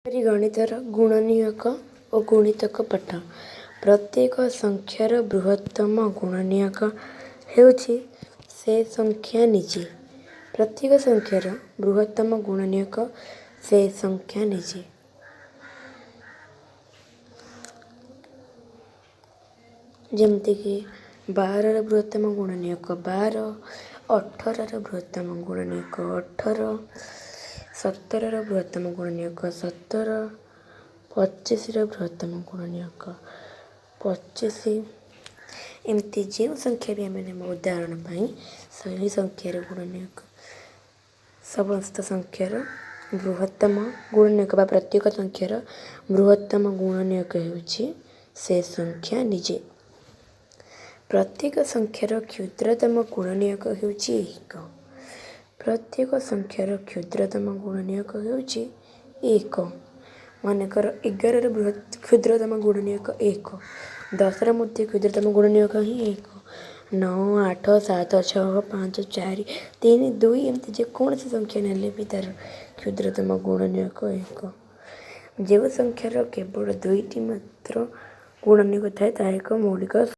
ଗଣିତର ଗୁଣନୀୟକ ଓ ଗୁଣିତକ ପାଠ। ପ୍ରତ୍ୟେକ ସଂଖ୍ୟାର ବୃହତ୍ତମ ଗୁଣନୀୟକ ହେଉଛି ସେ ସଂଖ୍ୟା ନିଜେ। ପ୍ରତ୍ୟେକ ସଂଖ୍ୟାର ବୃହତ୍ତମ ଗୁଣନୀୟକ ସେ ସଂଖ୍ୟା ନିଜେ। ଯେମିତିକି 12ର ବୃହତ୍ତମ ଗୁଣନୀୟକ 12, 18ର ବୃହତ୍ତମ ଗୁଣନୀୟକ 18, 17ର ବୃହତ୍ତମ ଗୁଣନୀୟକ 17, 25ର ବୃହତ୍ତମ ଗୁଣନୀୟକ 25। ଏମିତି ଯେଉଁ ସଂଖ୍ୟା ବି ଆମେ ନେବା ଉଦାହରଣ ପାଇଁ, ସେହି ସଂଖ୍ୟାର ଗୁଣନୀୟକ, ସମସ୍ତ ସଂଖ୍ୟାର ବୃହତ୍ତମ ଗୁଣନୀୟକ ବା ପ୍ରତ୍ୟେକ ସଂଖ୍ୟାର ବୃହତ୍ତମ ଗୁଣନୀୟକ ହେଉଛି ସେ ସଂଖ୍ୟା ନିଜେ। ପ୍ରତ୍ୟେକ ସଂଖ୍ୟାର କ୍ଷୁଦ୍ରତମ ଗୁଣନୀୟକ ହେଉଛି 1। ପ୍ରତ୍ୟେକ ସଂଖ୍ୟାର କ୍ଷୁଦ୍ରତମ ଗୁଣନୀୟକ ହେଉଛି 1। ମନେକର 11ର ବୃହତ୍ କ୍ଷୁଦ୍ରତମ ଗୁଣନୀୟକ 1, 10ର ମଧ୍ୟ କ୍ଷୁଦ୍ରତମ ଗୁଣନୀୟକ ହିଁ 1। 9, 8, 7, 6, 5, 4, 3, 2, ଏମିତି ଯେକୌଣସି ସଂଖ୍ୟା ନେଲେ ବି ତା'ର କ୍ଷୁଦ୍ରତମ ଗୁଣନୀୟକ 1। ଯେଉଁ ସଂଖ୍ୟାର କେବଳ ଦୁଇଟି ମାତ୍ର ଗୁଣନୀୟକ ଥାଏ, ତାହା ଏକ ମୌଳିକ